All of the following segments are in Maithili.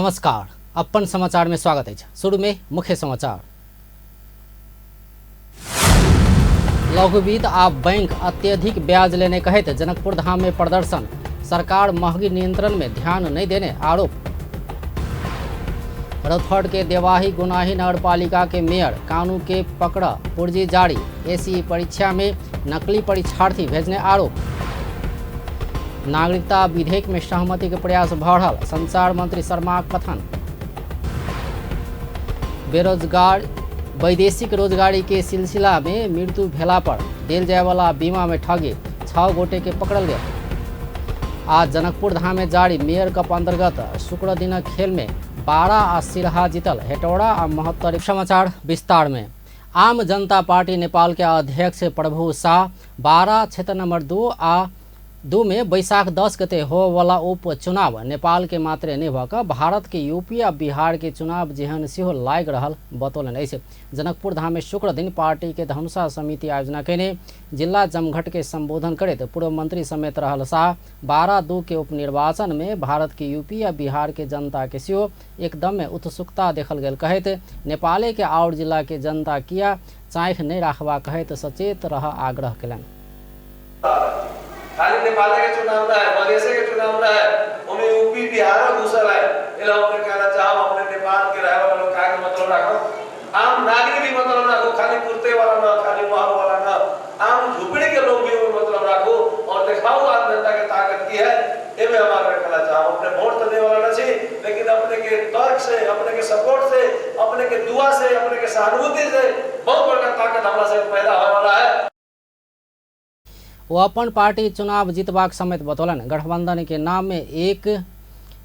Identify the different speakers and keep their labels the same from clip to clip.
Speaker 1: नमस्कार, अपन समाचार में स्वागत अछि। शुरू में मुख्य समाचार। लघुवित्त आ बैंक अत्यधिक ब्याज लेने कहैत जनकपुर धाम में प्रदर्शन। सरकार महगी नियंत्रण में ध्यान नहीं देने आरोप। रौतहट के देवाही गुनाही नगरपालिका के मेयर कानू के पकड़ पुर्जी जारी। एसी परीक्षा में नकली परीक्षार्थी भेजने आरोप। नागरिकता विधेयक में सहमति के प्रयास बढ़ल, संचार मंत्री शर्मा कथन। बेरोजगार वैदेशिक रोजगारी के सिलसिला में मृत्यु भेला पर देल जाय वाला बीमा में ठगी, 6 गोटे के पकड़ल गेल। आज जनकपुर धाम में जारी मेयर कप अंतर्गत शुक्र दिनक खेल में 12 आ सिरहा जीतल हेटौड़ा आ महोत्तरी। समाचार विस्तार में। आम जनता पार्टी नेपाल के अध्यक्ष प्रभु शाह 12 क्षेत्र नंबर 2 आ 2 में बैसाख 10 गते होवला उपचुनाव नेपाल के मात्रे नहि भऽ कऽ भारत के यूपी आ बिहार के चुनाव जेहन सेहो लागि रहल बतौलनि अछि। जनकपुर धाम में शुक्र दिन पार्टी के धनुषा समिति आयोजना कयने जिला जमघट के संबोधन करैत पूर्व मंत्री समेत रहल शाह 12-2 के उपनिर्वाचन में भारत के यूपी आ बिहार के जनता के सेहो एकदम में उत्सुकता देखल गेल कहैत नेपाले के आओर जिला के जनता किया चाँखि नहि राखबा कहैत सचेत रह आग्रह कयलनि।
Speaker 2: खाली नेपाल के चुनाव ना है, मधेश के चुनाव ना है, ओमे यूपी बिहार घुसल है। एला अपने कहना चाहो अपने नेपाल के रहे वाला लोग काहे के मतलब राखो, आम नागरिक भी मतलब राखो, खाली कुर्ते वाला ना, खाली महल वाला ना, आम झुपड़ी के लोग भी मतलब राखो और दिखाओ आम जनता के ताकत की है। एमे हम आग्रह करना चाहो अपने वोट तो दे वाला ना छी, लेकिन अपने के तर्क से, अपने के सपोर्ट से, अपने के दुआ से, अपने के सहानुभूति से बहुत बड़का ताकत हमरा से पैदा होने वाला है।
Speaker 1: वो अपन पार्टी चुनाव जीतबाक समेत बतौलनि। गठबंधन के नाम में एक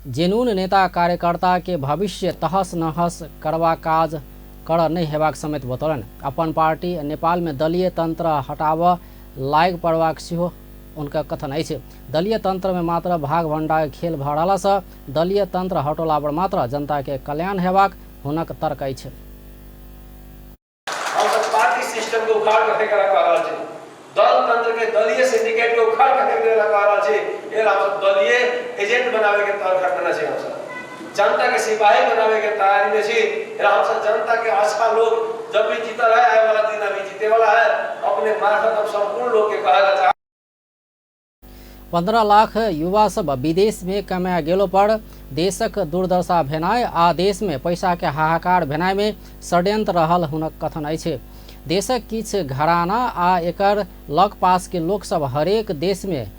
Speaker 1: जेनून नेता कार्यकर्ता के भविष्य तहस नहस करबा काज कर नहि हेबाक समेत बतौलनि। अपन पार्टी नेपाल में दलीय तंत्र हटाबऽ लागि पड़बाक सेहो उनका कथन अछि। दलीय तंत्र में मात्र भाग भंडा खेल भऽ रहलासँ दलीय तंत्र हटौला पर मात्र जनता के कल्याण हेबाक हुनक तर्क अछि।
Speaker 2: हम सब पार्टी सिस्टम के उखाड़ के फेंके ला कह रहल छी, दल तंत्र के दलीय सिंडिकेट के उखाड़ के फेंक ला कह रहल छी। एला हम सब दलीय एजेंट बनावे के तर्क रखने छी, हम सब जनता के सिपाही बनावे के तैयारी में छी। एला हम सब जनता के अच्छा लोग जब भी जीतल है, आए वाला दिन अभी जीते वाला है, अपने मार्फत हम संपूर्ण लोग के कहे ला चाह।
Speaker 1: 15 लाख युवा सब विदेश में कमाए गेलो पर देशक दुर्दशा भेनाइ आ देश में पैसा के हाहाकार भेनाइ में षड्यंत्र रहल हुनक कथन अछि। देशक किछ घराना आ एकर लग पास के लोक सब हरेक देश में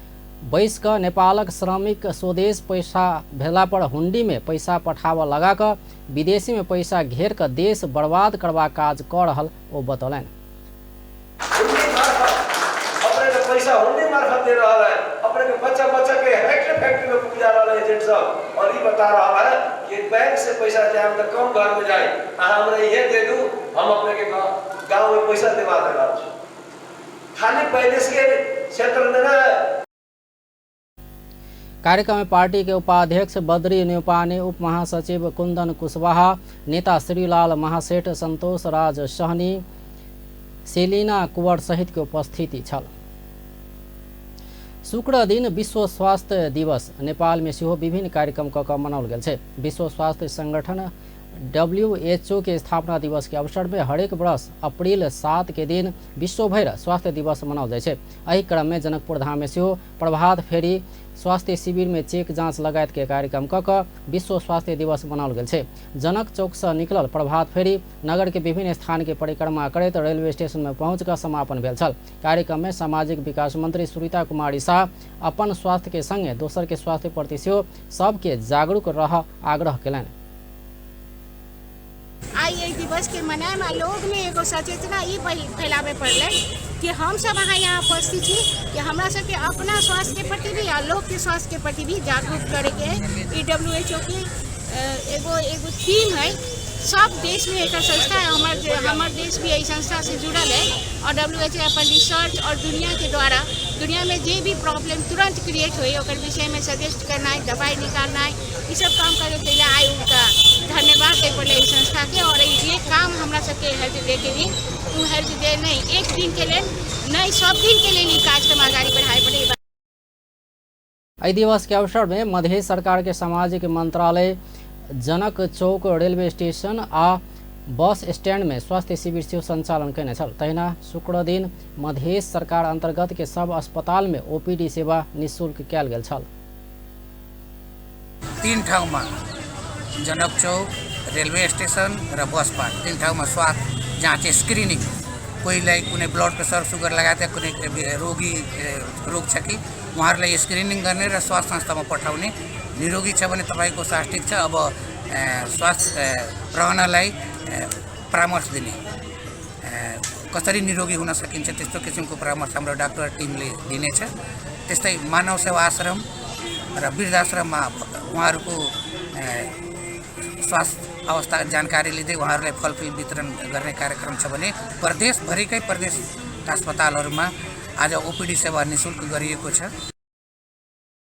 Speaker 1: बैस कऽ नेपालक श्रमिक स्वदेश पैसा भेला पर हुंडी में पैसा पठाबऽ लगा कऽ विदेशी में पैसा घेर कऽ देश बर्बाद करबाक काज कऽ रहल ओ बतौलनि।
Speaker 2: हुंडी मार्फत अपने के पैसा हुंडी मार्फत दे रहा है, अपने के बच्चा बच्चा के फैक्ट्री फैक्ट्री में पूजा रहा है एजेंट सब, और ये बता रहा है कि बैंक से पैसा जाए तो कम घर में जाए, अहाँ हमरा ये दे दू, हम अपने के गांव में पैसा दिवा दे रहा छी। खाली पहले के क्षेत्र में ना।
Speaker 1: कार्यक्रम में पार्टी के उपाध्यक्ष बद्री न्यौपाने, उप महासचिव कुंदन कुशवाहा, नेता श्रीलाल महासेठ, संतोष राज सहनी, सेलिना कुंवर सहित के उपस्थिति छल। शुक्र दिन विश्व स्वास्थ्य दिवस नेपाल में सेहो विभिन्न कार्यक्रम क क मनाओल गेल छै। विश्व स्वास्थ्य संगठन WHO के स्थापना दिवस के अवसर में हरेक वर्ष अप्रैल 7 के दिन विश्वभरि स्वास्थ्य दिवस मनाओल जाइ छै। एहि क्रम में जनकपुर धाम में सेहो प्रभात फेरी, स्वास्थ्य शिविर में चेक जांच लगायत के कार्यक्रम क क विश्व स्वास्थ्य दिवस मनाओल गेल छै। जनक चौक से निकलल प्रभात फेरी नगर के विभिन्न स्थान के परिक्रमा करैत रेलवे स्टेशन में पहुँच क समापन भेल छल। कार्यक्रम में सामाजिक विकास मंत्री सुरीता कुमारी शाह अपन स्वास्थ्य के संगे दोसर के स्वास्थ्य प्रति सेहो सबके जागरूक रह आग्रह केलनि।
Speaker 3: आइ एहि दिवसके मनायमे लोगमे एगो सचेतना ई फैलाबे पड़लै कि हम सब अहाँ यहाँ उपस्थित छी कि हमरा सबके अपना स्वास्थ्यके प्रति भी आ लोकके स्वास्थ्यके प्रति भी जागरूक करैके है। ई डब्ल्यू एच ओ के एगो एगो थीम है, सब देशमे एकर संस्था है, हमर देश भी एहि संस्था से जुड़ल है और डब्ल्यू एच ओ अपन रिसर्च और दुनियाके द्वारा दुनियामे जे भी प्रॉब्लम तुरंत क्रिएट होय ओकर विषयमे सजेस्ट करनाइ, दवाइ निकालनाइ, ई सब काम करैके लिए आइ उनका धन्यवाद दै पड़लै एहि संस्थाके। और ये काम हमरा सबके हेल्थ डे के दिन, ओ हेल्थ डे नहीं एक दिन के लेल नहीं, सब दिन के लेल ई कार्यक्रम अगाडि बढ़ाए पड़ै।
Speaker 1: एहि दिवस के अवसर में मधेश सरकार के सामाजिक मंत्रालय जनक चौक रेलवे स्टेशन आ बस स्टैंड में स्वास्थ्य शिविर सेहो संचालन कयने छल। तहिना शुक्र दिन मधेश सरकार अंतर्गत के सब अस्पताल में ओपीडी सेवा निःशुल्क कयल गेल छल।
Speaker 4: तीन ठाउँमा जनक चौक, रेलवे स्टेशन र बस पार्क, तीन ठाउँमा स्वास्थ्य जाँच स्क्रिनिङ, कोहीलाई कुनै ब्लड प्रेसर सुगर लगायतका कुनै रोगी रोग छ कि उहाँहरूलाई स्क्रिनिङ गर्ने र स्वास्थ्य संस्थामा पठाउने। निरोगी छ भने तपाईँको स्वास्थ्य ठिक छ, अब स्वास्थ्य रहनलाई परामर्श दिने, कसरी निरोगी हुन सकिन्छ त्यस्तो किसिमको परामर्श हाम्रो डाक्टर टिमले दिनेछ। त्यस्तै मानव सेवा आश्रम र वृद्धाश्रममा उहाँहरूको स्वास्थ्य अवस्था जानकारी लिँदै उहाँहरूलाई फलफुल वितरण गर्ने कार्यक्रम छ भने प्रदेशभरिकै प्रदेश अस्पतालहरूमा आज ओपिडी सेवा निःशुल्क गरिएको छ।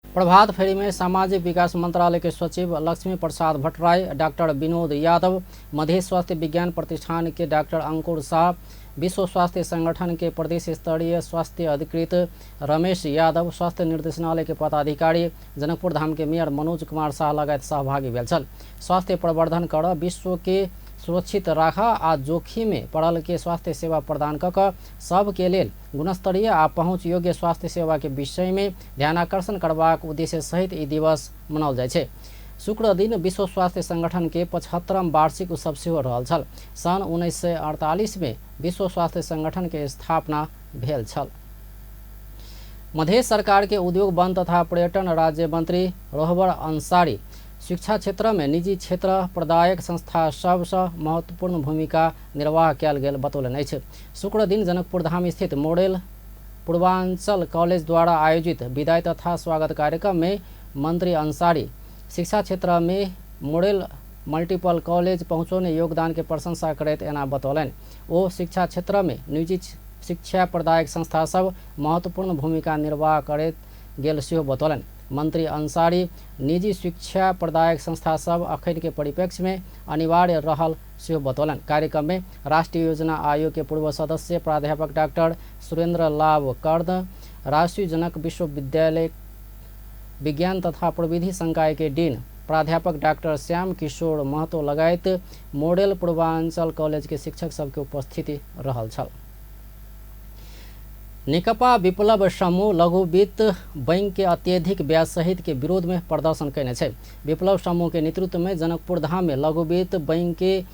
Speaker 1: प्रभात फेरी में सामाजिक विकास मंत्रालय के सचिव लक्ष्मी प्रसाद भट्टराई, डॉक्टर विनोद यादव, मधेश स्वास्थ्य विज्ञान प्रतिष्ठान के डॉक्टर अंकुर शाह, विश्व स्वास्थ्य संगठन के प्रदेश स्तरीय स्वास्थ्य अधिकृत रमेश यादव, स्वास्थ्य निर्देशनालय के पदाधिकारी, जनकपुर धाम के मेयर मनोज कुमार शाह लगायत सहभागी भेल छल। स्वास्थ्य प्रवर्धन कर विश्व के सुरक्षित राख आ जोखिम में पड़ल के स्वास्थ्य सेवा प्रदान क सब के लेल गुणस्तरीय आ पहुँच योग्य स्वास्थ्य सेवा के विषय में ध्यानाकर्षण करबाक उद्देश्य सहित ई दिवस मनाओल जाइ छै। शुक्र दिन विश्व स्वास्थ्य संगठन के 75वां वार्षिक उत्सव सेहो रहल छल। सन् 1948 में विश्व स्वास्थ्य संगठन के स्थापना भेल छल। मधेश सरकार के उद्योग वन तथा पर्यटन राज्य मंत्री रोहबर अंसारी शिक्षा क्षेत्र में निजी क्षेत्र प्रदायक संस्था सबसँ महत्वपूर्ण भूमिका निर्वाह कयल गेल बतौलनि अछि। शुक्र दिन जनकपुर धाम स्थित मॉडल पूर्वांचल कॉलेज द्वारा आयोजित विदाई तथा स्वागत कार्यक्रम में मंत्री अंसारी शिक्षा क्षेत्र में मॉडल मल्टीपल कॉलेज पहुँचौने योगदान के प्रशंसा करैत एना बतौलनि। ओ शिक्षा क्षेत्र में निजी शिक्षा प्रदायक संस्था सब महत्वपूर्ण भूमिका निर्वाह करैत गेल सेहो बतौलनि। मंत्री अंसारी निजी शिक्षा प्रदायक संस्था सब अखन के परिप्रेक्ष्य में अनिवार्य रहल सेहो बतौलनि। कार्यक्रम में राष्ट्रीय योजना आयोग के पूर्व सदस्य प्राध्यापक डॉक्टर सुरेंद्र लाभ कर्ण, राष्ट्रीय जनक विश्वविद्यालय विज्ञान तथा प्रविधि संकाय के डीन प्राध्यापक डॉक्टर श्याम किशोर महतो लगायत मॉडल पूर्वांचल कॉलेज के शिक्षक सबके उपस्थिति रहल छल। नेकपा विप्लव समूह लघु वित्त बैंक के अत्यधिक ब्याज सहित के विरोध में प्रदर्शन कयने छै। विप्लव समूह के नेतृत्व में जनकपुर धाम में लघु वित्त बैंक के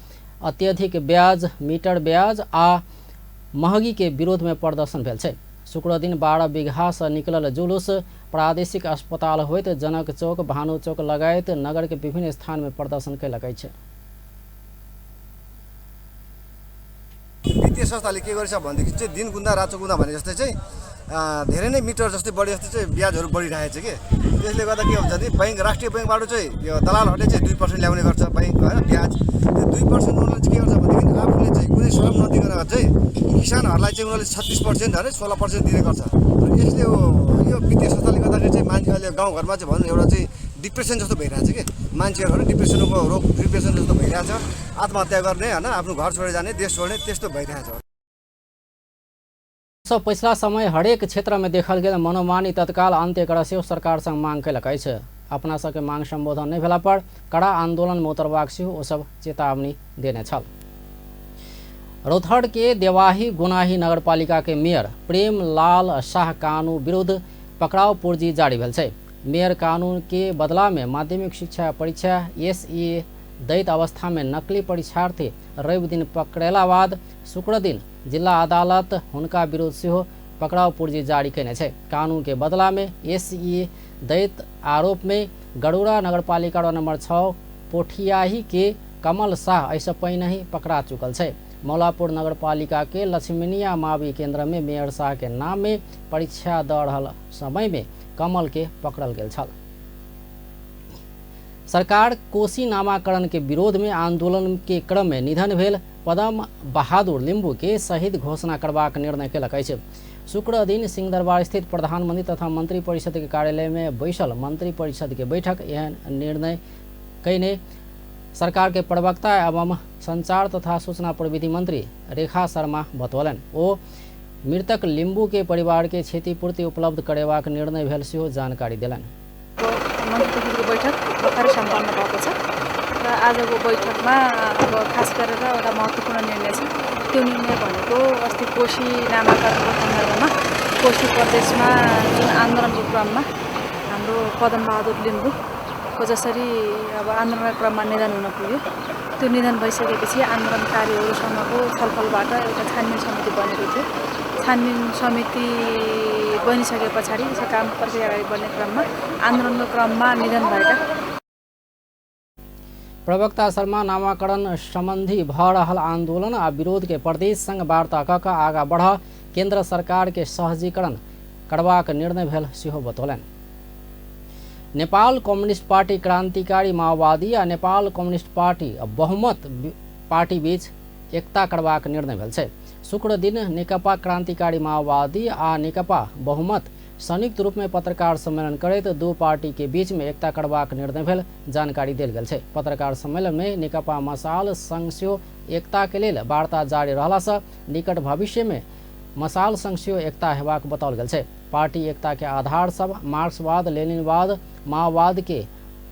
Speaker 1: अत्यधिक ब्याज, मीटर ब्याज आ महगी के विरोध में प्रदर्शन भेल छै। शुक्र दिन 12 बीघा से निकलल जुलूस प्रादेशिक अस्पताल होइत जनक चौक, भानु चौक लगायत नगर के विभिन्न स्थान में प्रदर्शन कयलक अछि।
Speaker 5: वित्तीय संस्थाले के गर्छ भनेदेखि चाहिँ दिन गुन्दा रातो गुन्दा भने जस्तै चाहिँ धेरै नै मिटर जस्तै बढी जस्तै चाहिँ ब्याजहरू बढिरहेको छ कि त्यसले गर्दा के हुन्छ भने बैंक राष्ट्रिय बैंकबाट चाहिँ यो दलालहरूले चाहिँ 2% ल्याउने गर्छ बैंक हैन ब्याज। त्यो 2% उनीहरूले चाहिँ के गर्छ भनेदेखि आफूले चाहिँ कुनै श्रम नदिकन चाहिँ किसानहरूलाई चाहिँ उनीहरूले 36% अरे 16% दिने गर्छ। र यसले यो वित्तीय संस्थाले गर्दाखेरि चाहिँ मान्छे अहिले गाउँघरमा चाहिँ भनौँ एउटा चाहिँ डिप्रेसन जस्तो भइरहेछ कि मान्छेहरू डिप्रेसनको रोग डिप्रेसन जस्तो भइरहेछ, आत्महत्या गर्ने हैन, आफ्नो घर छोडेर जाने, देश छोड्ने त्यस्तो भइरहेछ।
Speaker 1: सब पछिला समय हरेक क्षेत्र में देखल गेल मनोमानी तत्काल अंत्य कर सेहो सरकार संग मांग कयलक अछि। अपना सबके मांग संबोधन नहि भेला पर कड़ा आंदोलन में उतरबाक सेहो ओ सब चेतावनी देने छल। रौतहट के देवाही गुनाही नगरपालिका के मेयर प्रेम लाल शाह कानून विरुद्ध पकड़ाव पुर्जी जारी भेल छै। मेयर कानून के बदला में माध्यमिक शिक्षा परीक्षा एसई दैत अवस्था में नकली परीक्षार्थी रवि दिन पकड़ेला बाद शुक्र दिन जिला अदालत हुनका विरुद्ध सेहो पकड़ाव पुर्जी जारी कयने छै। कानून के बदला में एसई दैत आरोप में गरुड़ा नगरपालिका वार्ड नंबर 6 पोठियाही के कमल शाह एहिसँ पहिने ही पकड़ा चुकल छै। मौलापुर नगरपालिका के लक्ष्मीनिया मावी केंद्र में मेयर शाह के नाम में परीक्षा दऽ रहल समय में कमल के पकड़ल गेल छल। सरकार कोसी नामाकरण के विरोध में आंदोलन के क्रम में निधन भेल पदम बहादुर लिम्बू के शहीद घोषणा करबाक निर्णय कयलक अछि। शुक्र दिन सिंहदरबार स्थित प्रधानमंत्री तथा मंत्री परिषद के कार्यालय में बैसल मंत्री परिषद के बैठक एहन निर्णय कयने सरकार के प्रवक्ता एवं संचार तथा सूचना प्रविधि मंत्री रेखा शर्मा बतौलनि। ओ मृतक लिम्बू के परिवार के क्षतिपूर्ति उपलब्ध करेबाक निर्णय भेल सेहो जानकारी देलनि।
Speaker 6: मन्त्री परिषदको बैठक भर्खरै सम्पन्न भएको छ। आजको बैठकमा अब खास गरेर एउटा महत्त्वपूर्ण निर्णय छ। त्यो निर्णय भनेको अस्ति कोशी नामाकरणको सन्दर्भमा कोशी प्रदेशमा जुन आन्दोलनको क्रममा हाम्रो पदमबहादुर लिम्बूको जसरी अब आन्दोलनको क्रममा निधन हुन पुग्यो, त्यो निधन भइसकेपछि आन्दोलनकारीहरूसँगको छलफलबाट एउटा छानबिन समिति बनेको थियो। छानबिन समिति बनिसके पछाडि यसको काम प्रक्रिया अगाडि बढ्ने क्रममा आन्दोलनको क्रममा निधन भएका
Speaker 1: प्रवक्ता शर्मा नामाकरण संबंधी भ रहल आंदोलन आ विरोध के प्रदेश संग वार्ता क क आगा बढ़ केंद्र सरकार के सहजीकरण करबाक निर्णय भेल सेहो बतौलनि। नेपाल कम्युनिस्ट पार्टी क्रांतिकारी माओवादी आ नेपाल कम्युनिस्ट पार्टी बहुमत पार्टी बीच एकता करबाक निर्णय भेल छै। शुक्र दिन नेकपा क्रांतिकारी माओवादी आ नेकपा बहुमत संयुक्त रूप में पत्रकार सम्मेलन करैत दू पार्टी के बीच में एकता करबाक निर्णय भेल जानकारी देल गेल छै। पत्रकार सम्मेलन में नेकपा मसाल संग सेहो एकता के लेल वार्ता जारी रहला से निकट भविष्य में मसाल संग सेहो एकता हेबाक बताओल गेल छै। पार्टी एकता के आधार सब मार्क्सवाद, लेनिनवाद, माओवाद के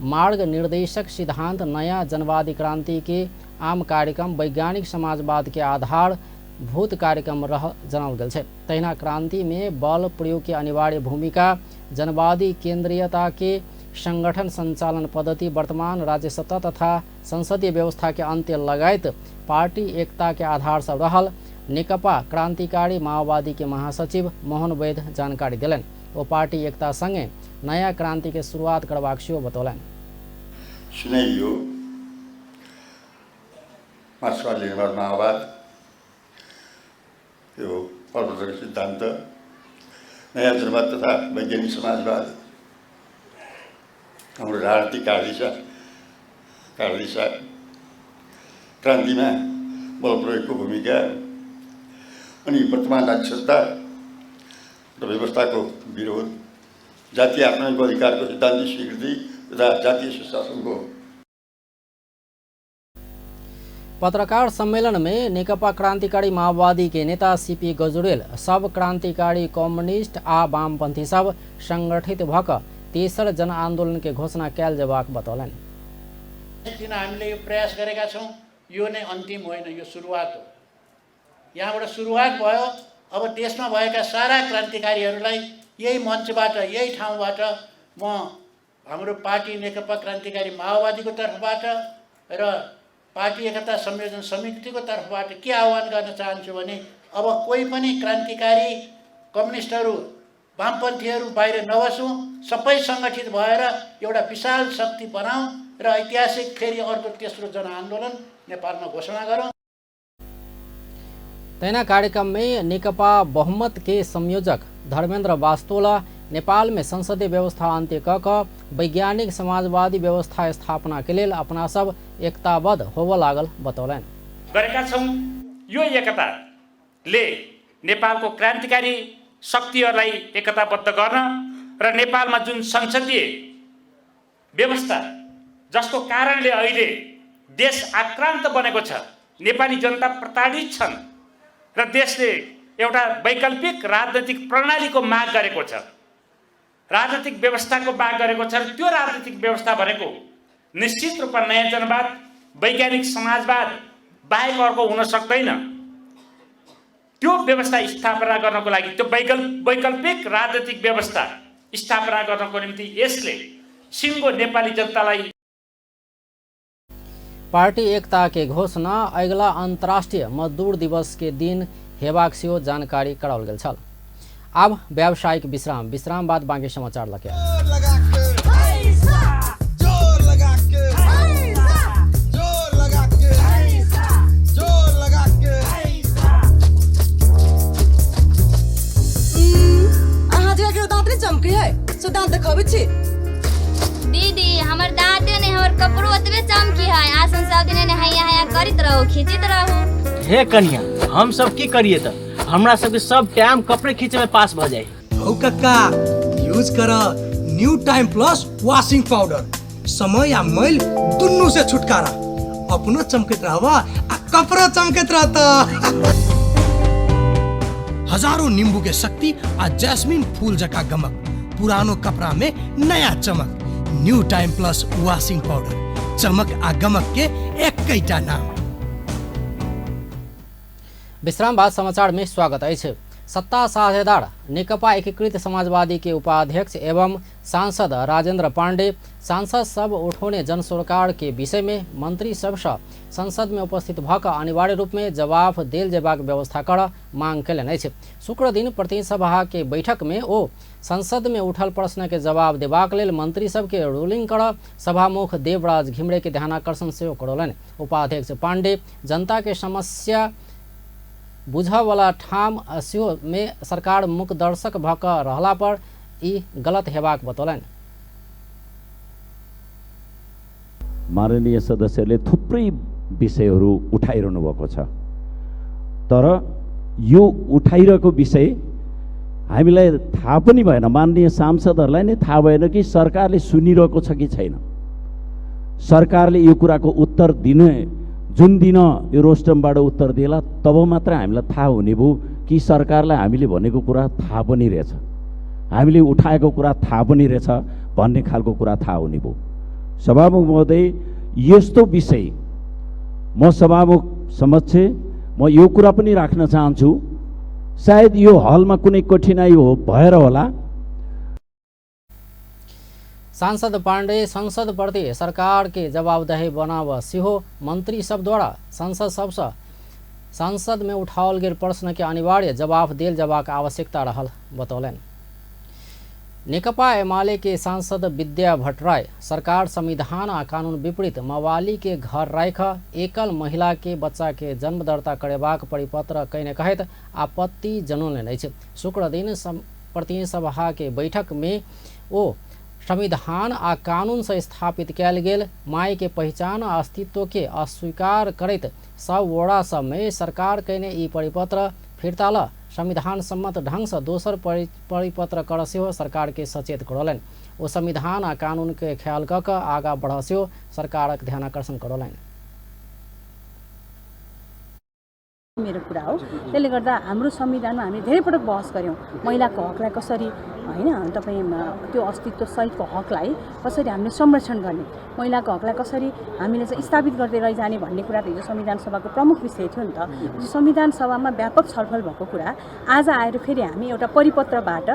Speaker 1: मार्ग निर्देशक सिद्धांत, नया जनवादी क्रांति के आम कार्यक्रम, वैज्ञानिक समाजवाद के आधार भूत कार्यक्रम रह जनाओल गेल छै। तहिना क्रांति में बल प्रयोग के अनिवार्य भूमिका, जनवादी केंद्रीयता के संगठन संचालन पद्धति, वर्तमान राज्य सत्ता तथा संसदीय व्यवस्था के अंत्य लगायत पार्टी एकता के आधार सब रहल नेकपा क्रांतिकारी माओवादी के महासचिव मोहन वैद्य जानकारी देलनि। ओ पार्टी एकता संगे नया क्रांति के शुरुआत करबाक सेहो बतौलनि।
Speaker 7: सुनाइयो मार्क्सवाद, लेनिनवाद, माओवाद यो प्रवर्तक सिद्धान्त, नयाँ जनवाद तथा वैज्ञानिक समाजवाद, हाम्रो राजनीतिक कार्यदिशा, क्रान्तिमा बल प्रयोगको भूमिका अनि वर्तमान राज्य सत्ता र व्यवस्थाको विरोध, जातीय आत्मनिर्भर अधिकारको सिद्धान्तिक स्वीकृति तथा जातीय सुशासनको।
Speaker 1: पत्रकार सम्मेलन में नेकपा क्रांतिकारी माओवादी के नेता सीपी गजुरेल सब क्रांतिकारी कम्युनिस्ट आ वामपंथी सब संगठित भक तेसर जन आंदोलन के घोषणा कैल जेबाक बतौलनि।
Speaker 8: दिन हामीले यो प्रयास गरेका छौँ, यो नै अन्तिम होइन, यो सुरुवात हो। यहाँबाट सुरुवात भयो। अब देशमा भएका सारा क्रान्तिकारीहरूलाई यही मञ्चबाट, यही ठाउँबाट म हाम्रो पार्टी नेकपा क्रान्तिकारी माओवादीको तर्फबाट र पार्टी एकता संयोजन समितिको तर्फबाट के आह्वान गर्न चाहन्छु भने अब कोही पनि क्रान्तिकारी कम्युनिस्टहरू, वामपन्थीहरू बाहिर नबसौँ, सबै सङ्गठित भएर एउटा विशाल शक्ति बनाऊँ र ऐतिहासिक फेरि अर्को तेस्रो जनआन्दोलन नेपालमा घोषणा गरौँ।
Speaker 1: तहिना कार्यक्रम में नेकपा बहुमत के संयोजक धर्मेंद्र वास्तोला नेपाल में संसदीय व्यवस्था अंत्य क क वैज्ञानिक समाजवादी व्यवस्था स्थापना के लेल अपना सब एकताबद्ध होबऽ लागल बतौलनि।
Speaker 9: गरेका छौँ। यो एकताले नेपालको क्रान्तिकारी शक्तिहरूलाई एकताबद्ध गर्न र नेपालमा जुन संसदीय व्यवस्था जसको कारणले अहिले देश आक्रान्त बनेको छ, नेपाली जनता प्रताडित छन् र देशले एउटा वैकल्पिक राजनीतिक प्रणालीको माग गरेको छ, राजनीतिक व्यवस्थाको माग गरेको छ र त्यो राजनीतिक व्यवस्था भनेको निश्चित रूपमा नयाँ जनवाद, वैज्ञानिक समाजवाद बाहेक अर्को हुन सक्दैन। त्यो व्यवस्था स्थापना गर्नको लागि, त्यो वैकल्पिक राजनीतिक व्यवस्था स्थापना गर्नको निम्ति यसले सिङ्गो नेपाली जनतालाई
Speaker 1: पार्टी एकता के घोषणा अगिला अंतर्राष्ट्रीय मजदूर दिवस के दिन हेबाक सेहो जानकारी कराओल गेल छल। आब व्यावसायिक विश्राम, विश्राम बाद बाँकी समाचार लके।
Speaker 10: अहाँ जगह दांत नहीं चमके है, सो दांत देखाबै छी।
Speaker 11: दीदी हमर दांते नहीं, हमर कपड़ो ओतबे चमकी है। आसन सब दिन हैया हैया करैत रहू, खींचैत रहू।
Speaker 12: हे कन्या, हम सब की करिए त हमरा सबके सब टाइम कपड़े खींचे में पास भ जाए।
Speaker 13: हौ कक्का, यूज कर new time plus washing powder. समय आ मैल दुनू से छुटकारा, अपनो चमकैत रहबा आ कपड़ो चमकैत रहता। हजारों नींबू के शक्ति आ जैस्मिन फूल जका गमक, पुरानो कपड़ा में नया चमक। New time plus washing powder, चमक आ गमक के एकैटा नाम।
Speaker 1: विश्राम बाद समाचार में स्वागत अछि। सत्ता साझेदार नेकपा एकीकृत समाजवादी के उपाध्यक्ष एवं सांसद राजेंद्र पांडे सांसद सब उठौने जनसरोकार के विषय में मंत्री सबसँ संसद में उपस्थित भऽ कऽ अनिवार्य रूप में जवाब देल जेबाक व्यवस्था कर मांग कयलनि अछि। शुक्र दिन प्रतिनिधि सभा के बैठक में ओ संसद में उठल प्रश्न के जवाब देबाक लेल मंत्री सबके रूलिंग कर सभामुख देवराज घिमिरे के ध्यानाकर्षण सेहो करौलनि। उपाध्यक्ष पांडे जनता के समस्या बुझऽवला ठाम सेहो में सरकार मूकदर्शक भऽ कऽ रहला पर ई गलत हेबाक बतौलनि।
Speaker 14: माननीय सदस्यले थुप्रै विषयहरू उठाइरहनु भएको छ, तर यो उठाइरहेको विषय हामीलाई थाहा पनि भएन, माननीय सांसदहरूलाई नै थाहा भएन कि सरकारले सुनिरहेको छ कि छैन। सरकारले यो कुराको उत्तर दिने जुन दिन यो रोस्टमबाट उत्तर दिएला तब मात्र हामीलाई थाहा हुने भयो कि सरकारलाई हामीले भनेको कुरा थाहा पनि रहेछ, हामीले उठाएको कुरा थाहा पनि रहेछ भन्ने खालको कुरा थाहा हुने भयो। सभामुख महोदय, यस्तो विषय म सभामुख समक्ष म यो कुरा पनि राख्न चाहन्छु, सायद यो हलमा कुनै कठिनाइ हो भएर होला।
Speaker 1: सांसद पांडे संसद प्रति सरकार के जवाबदेही बनाव सेहो मंत्री सब द्वारा संसद सबसँ संसद में उठाओल गेल प्रश्न के अनिवार्य जवाब देल जेबाक आवश्यकता रहल बतौलनि। नेकपा एमाले के सांसद विद्या भट्टराई सरकार संविधान आ कानून विपरीत मवाली के घर राख एकल महिला के बच्चा के जन्म दर्ता करेबाक परिपत्र कयने कहैत आपत्ति जनौलनि अछि। शुक्र दिन प्रतिनिधि सभा के बैठक में ओ संविधान आ कानून से स्थापित कयल गेल माय के पहिचान आ अस्तित्व के अस्वीकार करैत सब वोड़ा सब में सरकार कयने ई परिपत्र फिर्ता ल संविधान सम्मत ढंग से दोसर परिपत्र कर सेहो सरकार के सचेत करौलनि। ओ संविधान आ कानून के ख्याल कऽ कऽ आगाँ बढ़ सेहो सरकारक ध्यानाकर्षण करौलनि।
Speaker 15: मेरो कुरा हो, त्यसले गर्दा हाम्रो संविधानमा हामी धेरै पटक बहस गऱ्यौँ महिलाको हकलाई कसरी होइन तपाईँ त्यो अस्तित्व सहितको हकलाई कसरी हामीले संरक्षण गर्ने, महिलाको हकलाई कसरी हामीले चाहिँ स्थापित गर्दै लैजाने भन्ने कुरा त हिजो संविधान सभाको प्रमुख विषय थियो नि त। संविधान सभामा व्यापक छलफल भएको कुरा आज आएर फेरि हामी एउटा परिपत्रबाट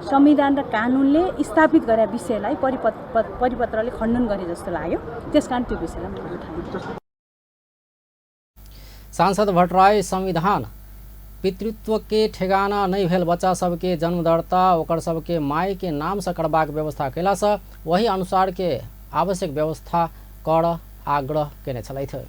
Speaker 15: संविधान र कानुनले स्थापित गरेका विषयलाई परिपत्रले खण्डन गरे जस्तो लाग्यो, त्यस कारण त्यो विषयलाई मैले उठाएँ।
Speaker 1: सांसद भट्टराई संविधान पितृत्व के ठेगाना नहीं भेल बच्चा सबके जन्म दर्ता ओकर सबके माय के नाम से करबाक व्यवस्था कयलासँ वही अनुसार के आवश्यक व्यवस्था कर आग्रह कयने छलथि।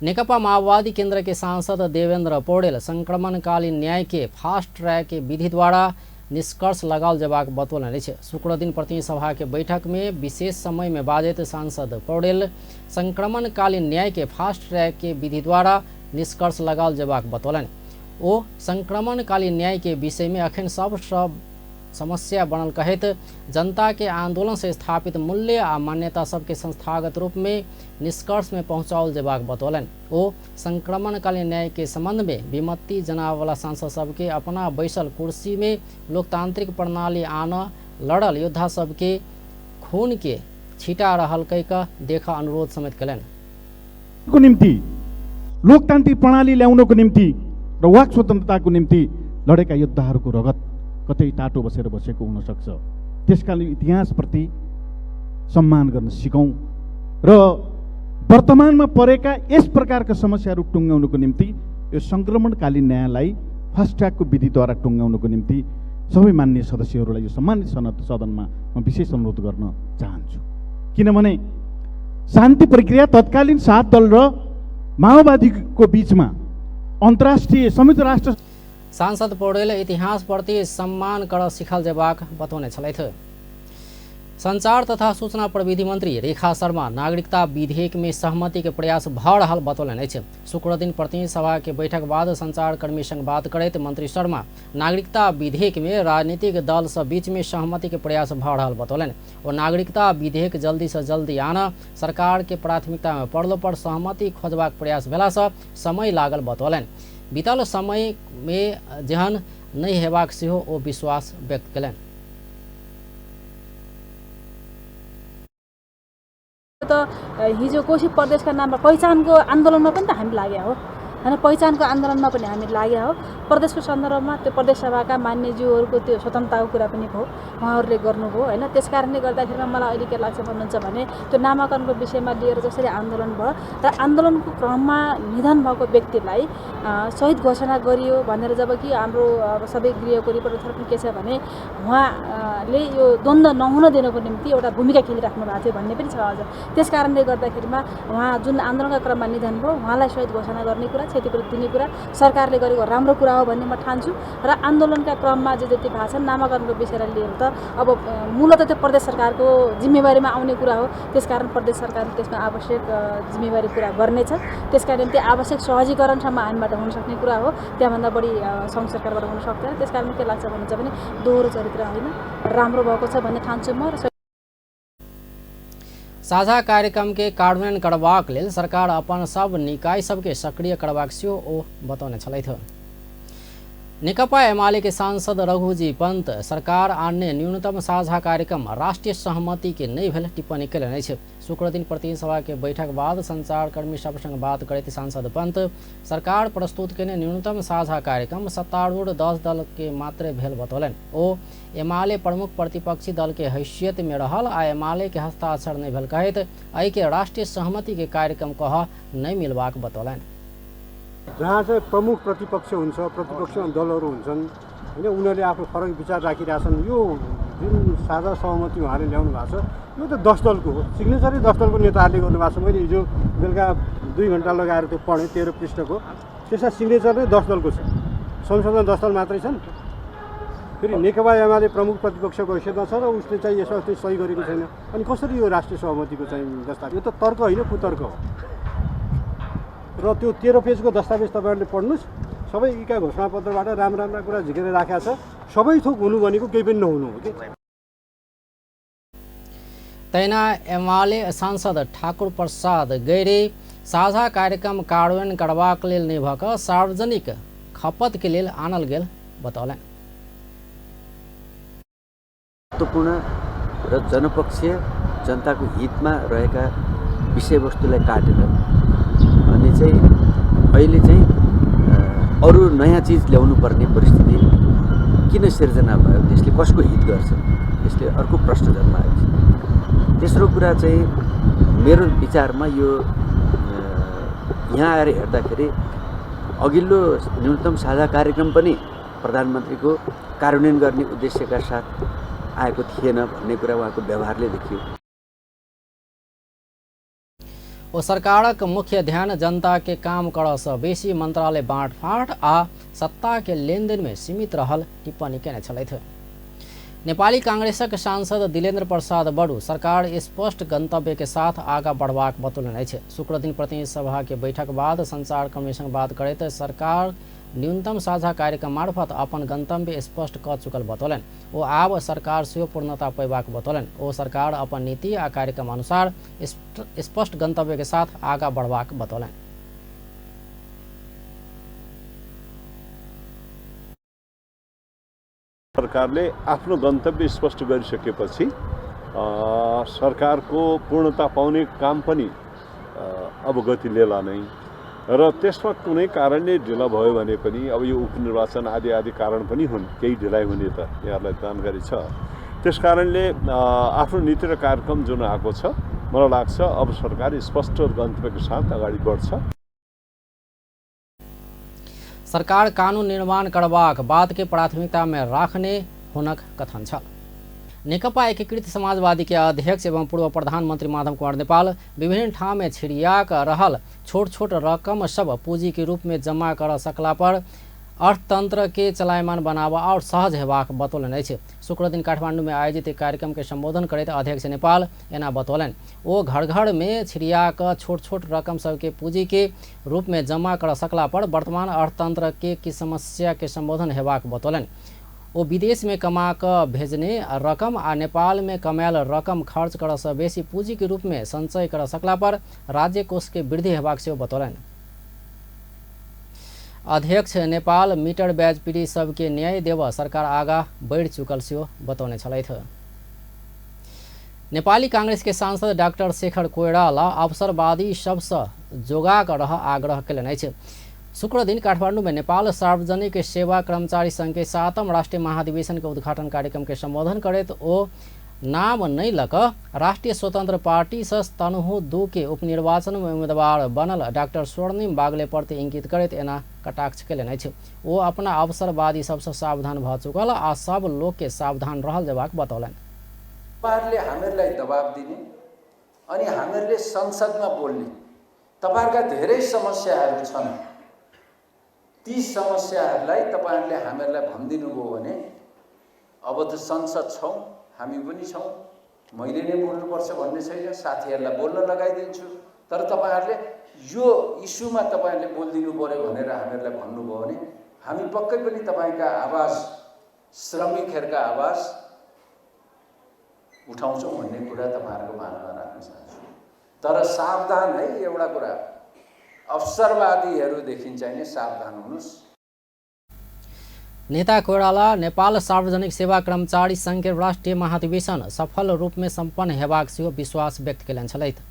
Speaker 1: नेकपा माओवादी केंद्र के सांसद देवेंद्र पौडेल संक्रमणकालीन न्याय के फास्ट ट्रैक के विधि द्वारा निष्कर्ष लगाओल जेबाक बतौलनि अछि। शुक्र दिन प्रतिनिधि सभा के बैठक में विशेष समय में बाजैत सांसद पौडेल संक्रमणकालीन न्याय के फास्ट ट्रैक के विधि द्वारा निष्कर्ष लगाओल जेबाक बतौलनि। ओ संक्रमणकालीन न्याय के विषय में अखन सब समस्या बनल कहैत जनता के आंदोलन से स्थापित मूल्य आ मान्यता सबके संस्थागत रूप में निष्कर्ष में पहुँचाओल जेबाक बतौलनि। ओ संक्रमणकालीन न्याय के संबंध में विमति जनावला सांसद सबके अपना बैसल कुर्सी में लोकतांत्रिक प्रणाली आन लड़ल योद्धा सबके खून के छिटा रहल कहि कऽ देखा अनुरोध समेत कयलनि।
Speaker 16: को निम्ति लोकतान्त्रिक प्रणाली ल्याउनको निम्ति र वाक स्वतन्त्रताको निम्ति लडेका योद्धाहरूको रगत कतै टाटो बसेर बसेको हुनसक्छ। त्यसकारण इतिहासप्रति सम्मान गर्न सिकौँ र वर्तमानमा परेका यस प्रकारका समस्याहरू टुङ्गाउनको निम्ति यो सङ्क्रमणकालीन न्यायलाई फास्ट ट्र्याकको विधिद्वारा टुङ्गाउनको निम्ति सबै मान्य सदस्यहरूलाई यो सम्मानित सदनमा म विशेष अनुरोध गर्न चाहन्छु। किनभने शान्ति प्रक्रिया तत्कालीन 7 दल र माओवादीको बिचमा अन्तर्राष्ट्रिय संयुक्त राष्ट्र
Speaker 1: सांसद पौडेल इतिहासप्रति सम्मान कर सिखल जेबाक बतौने छलथि। संचार तथा सूचना प्रविधि मंत्री रेखा शर्मा नागरिकता विधेयक में सहमति के प्रयास भ रहल बतौलनि अछि। शुक्र दिन प्रतिनिधि सभा के बैठक बाद संचारकर्मी संग बात करैत मंत्री शर्मा नागरिकता विधेयक में राजनीतिक दल सब बीच में सहमति के प्रयास भ रहल बतौलनि। ओ नागरिकता विधेयक जल्दी से जल्दी आना सरकार के प्राथमिकता में पड़लो पर सहमति खोजबाक प्रयास भेलासँ समय लागल बतौलनि। बीतल समय में जेहन नहि हेबाक सेहो ओ विश्वास व्यक्त कयलनि।
Speaker 6: त हिजो कोशी प्रदेशका नाममा पहिचानको आन्दोलनमा पनि त हामी लाग्या हो हैन, पहिचानको आन्दोलनमा पनि हामी लाग्या हो। प्रदेशको सन्दर्भमा त्यो प्रदेश सभाका मान्यज्यूहरूको त्यो स्वतन्त्रताको कुरा पनि भयो, उहाँहरूले गर्नुभयो हैन। त्यस कारणले गर्दाखेरिमा मलाई अहिले के लाग्छ भन्नुहुन्छ भने त्यो नामाकरणको विषयमा लिएर जसरी आन्दोलन भयो र आन्दोलनको क्रममा निधन भएको व्यक्तिलाई शहीद घोषणा गरियो भनेर, जबकि हाम्रो सबै गृहको रिपोर्ट पनि के छ भने उहाँले यो द्वन्द्व नहुन दिनको निम्ति एउटा भूमिका खेलिराख्नु भएको थियो भन्ने पनि छ अझ। त्यस कारणले गर्दाखेरिमा उहाँ जुन आन्दोलनका क्रममा निधन भयो उहाँलाई शहीद घोषणा गर्ने कुरा, क्षतिपूर्ति दिने कुरा सरकारले गरेको राम्रो कुरा हो भन्ने म ठान्छु। र आन्दोलनका क्रममा जे जति भएको छ नामाकरणको विषयलाई लिएर त अब मूलत त्यो प्रदेश सरकारको जिम्मेवारीमा आउने कुरा हो, त्यसकारण प्रदेश सरकारले त्यसमा आवश्यक जिम्मेवारी पुरा गर्नेछ। त्यसका निम्ति आवश्यक सहजीकरणसम्म हामीबाट हुन सक्ने कुरा हो, त्यहाँभन्दा बढी सङ्घ सरकारबाट हुन सक्दैन। त्यसकारण के लाग्छ भन्नुहुन्छ भने दोहोरो चरित्र होइन, राम्रो भएको छ भन्ने ठान्छु म। र
Speaker 1: साझा कार्यक्रम के कार्यान्वयन करबाक लेल सरकार अपन सब निकाय सबके सक्रिय करबाक सेहो ओ बतौने छलथि। नेकपा एमाले के सांसद रघुजी पंत सरकार आनने न्यूनतम साझा कार्यक्रम राष्ट्रिय सहमति के नहि भेल टिप्पणी कयलनि अछि। शुक्रदिन प्रतिनिधि सभा के बैठक बाद संचारकर्मी सब संग बात करैत सांसद पंत सरकार प्रस्तुत केने न्यूनतम साझा कार्यक्रम सत्तारूढ़ 10 दल के मात्रे भेल बतौलनि। ओ एमाले प्रमुख प्रतिपक्षी दल के हैसियत में रहल आ एमाले के हस्ताक्षर नहि भेल कहैत एहि के राष्ट्रिय सहमति के कार्यक्रम कह नहि मिलबाक बतौलनि।
Speaker 17: जहाँ चाहिँ प्रमुख प्रतिपक्ष हुन्छ, प्रतिपक्ष दलहरू हुन्छन् होइन, उनीहरूले आफ्नो फरक विचार राखिरहेछन्। यो जुन साझा सहमति उहाँले ल्याउनु भएको छ यो त 10 दलको हो, सिग्नेचरै 10 दलको नेताहरूले गर्नुभएको छ। मैले हिजो बेलुका 2 घन्टा लगाएर त्यो पढेँ, 13 पृष्ठको, त्यसमा सिग्नेचर नै 10 दलको छ। संसदमा 10 दल मात्रै छन्। फेरि नेकपा एमाले प्रमुख प्रतिपक्षको हैसियतमा छ र उसले चाहिँ यसमा चाहिँ सही गरेको छैन। अनि कसरी यो राष्ट्रिय सहमतिको चाहिँ दस्तावेज, यो त तर्क होइन कुतर्क हो। र त्यो 13 पेजको दस्तावेज तपाईँहरूले पढ्नुहोस्, सबै यीका घोषणापत्रबाट राम्रा राम्रा कुरा झिकेर राखेको छ। सबै थोक हुनु भनेको केही पनि नहुनु हो कि।
Speaker 1: तहिना एमाले सांसद ठाकुर प्रसाद गैरे साझा कार्यक्रम कार्यान्वयन करबाक लेल नहि भऽ कऽ सार्वजनिक खपत के लेल आनल गेल बतौलनि।
Speaker 18: महत्त्वपूर्ण र जनपक्षीय जनताको हितमा रहेका विषयवस्तुलाई काटेर अनि चाहिँ अहिले चाहिँ अरू नयाँ चिज ल्याउनु पर्ने परिस्थिति किन सिर्जना भयो, त्यसले कसको हित गर्छ, यसले अर्को प्रश्न जन्माएको छ। तेस्रो कुरा चाहिँ मेरो विचारमा यो यहाँ आएर हेर्दाखेरि अघिल्लो न्यूनतम साझा कार्यक्रम पनि प्रधानमन्त्रीको कार्यान्वयन गर्ने उद्देश्यका साथ आएको थिएन भन्ने कुरा उहाँको व्यवहारले देखियो।
Speaker 1: ओ सरकारक मुख्य ध्यान जनता के काम करऽ सँ बेसी मंत्रालय बाँटफाँट आ सत्ता के लेनदेन में सीमित रहल टिप्पणी केने छलथि। नेपाली कांग्रेसक सांसद दिलेन्द्र प्रसाद बडू सरकार स्पष्ट गंतव्य के साथ आगा बढ़बाक बतौलनि अछि। शुक्रदिन प्रतिनिधि सभा के बैठक बाद संचारकर्मी संग बात करैत सरकार न्यूनतम साझा कार्यक्रम मार्फत अपन गंतव्य स्पष्ट कऽ चुकल बतौलनि। ओ आब सरकार सेहो पूर्णता पयबाक बतौलनि। ओ सरकार अपन नीति आ कार्यक्रम अनुसार स्पष्ट गंतव्य के साथ आगा बढ़बाक बतौलनि।
Speaker 19: सरकारले आफ्नो गन्तव्य स्पष्ट गरिसकेपछि सरकारको पूर्णता पाउने काम पनि अब गति लिएला नै र त्यसमा कुनै कारणले ढिला भयो भने पनि अब यो उपनिर्वाचन आदि आदि कारण पनि हुन्, केही ढिलाइ हुने त यहाँहरूलाई जानकारी छ। त्यस कारणले आफ्नो नीति र कार्यक्रम जुन आएको छ मलाई लाग्छ अब सरकार स्पष्ट गन्तव्यको साथ अगाडि बढ्छ।
Speaker 1: सरकार कानून निर्माण करबाक बात के प्राथमिकता में राखने हुनक कथन छल। नेकपा एकीकृत समाजवादी के अध्यक्ष एवं पूर्व प्रधानमंत्री माधव कुमार नेपाल विभिन्न ठाम में छिड़िया कऽ रहल छोट छोट रकम सब पूंजी के रूप में जमा कर सकला पर अर्थतंत्र के चलायमान बनाबऽ और सहज हेबाक बतौलनि अछि। शुक्रदिन काठमांडू में आयोजित एक कार्यक्रम के संबोधन करैत अध्यक्ष नेपाल एना बतौलनि। ओ घर घर में छिड़िया कऽ छोट छोट रकम सबके पूंजी के रूप में जमा कर सकला पर वर्तमान अर्थतंत्र के की समस्या के संबोधन हेबाक बतौलनि। ओ विदेश में कमा कऽ भेजने रकम आ नेपाल में कमायल रकम खर्च करऽ सँ बेसी पूंजी के रूप में संचय कर सकला पर राज्य कोष के वृद्धि हेबाक सेहो बतौलनि। अध्यक्ष नेपाल मीटर ब्याज पीड़ित सबके न्याय देव सरकार आगा बढ़ि चुकल सेहो बतौने छलथि। नेपाली कांग्रेस के सांसद डाक्टर शेखर कोइराला अवसरवादी सबसँ जोगा कऽ रह आग्रह कयलनि अछि। शुक्र दिन काठमांडू में नेपाल सार्वजनिक सेवा कर्मचारी संघ के 7म राष्ट्रीय महाधिवेशन के उद्घाटन कार्यक्रम के संबोधन करैत ओ नाम नहि लऽ कऽ राष्ट्रीय स्वतंत्र पार्टी सँ तनहु 2 के उपनिर्वाचन में उम्मीदवार बनल डाक्टर स्वर्णिम बागले प्रति इंगित करैत एना कटाक्ष कयलनि अछि। ओ अपना अवसरवादी सबसँ सावधान भऽ चुकल आ सब लोक के सावधान रहल जेबाक बतौलनि।
Speaker 20: तपाईँहरूले हामीहरूलाई दबाब दिने अनि हामीहरूले संसदमा बोल्ने, तपाईँहरूका धेरै समस्याहरू छन्, ती समस्याहरूलाई तपाईँहरूले हामीहरूलाई भनिदिनु भयो भने अब त संसद छौँ, हामी पनि छौँ, मैले नै बोल्नुपर्छ भन्ने छैन, साथीहरूलाई बोल्न लगाइदिन्छु, तर तपाईँहरूले यो इस्युमा तपाईँहरूले बोलिदिनु पर्यो भनेर हामीहरूलाई भन्नुभयो भने हामी पक्कै पनि तपाईँका आवाज, श्रमिकहरूका आवाज उठाउँछौँ भन्ने कुरा तपाईँहरूको माझमा राख्न चाहन्छु। तर सावधान है, एउटा कुरा, अवसरवादीहरूदेखि चाहिँ नै सावधान हुनुहोस्।
Speaker 1: नेता कोइराला नेपाल सार्वजनिक सेवा कर्मचारी संघ के राष्ट्रिय महाधिवेशन सफल रूप में सम्पन्न हेबाक सेहो विश्वास व्यक्त कयलनि छलथि।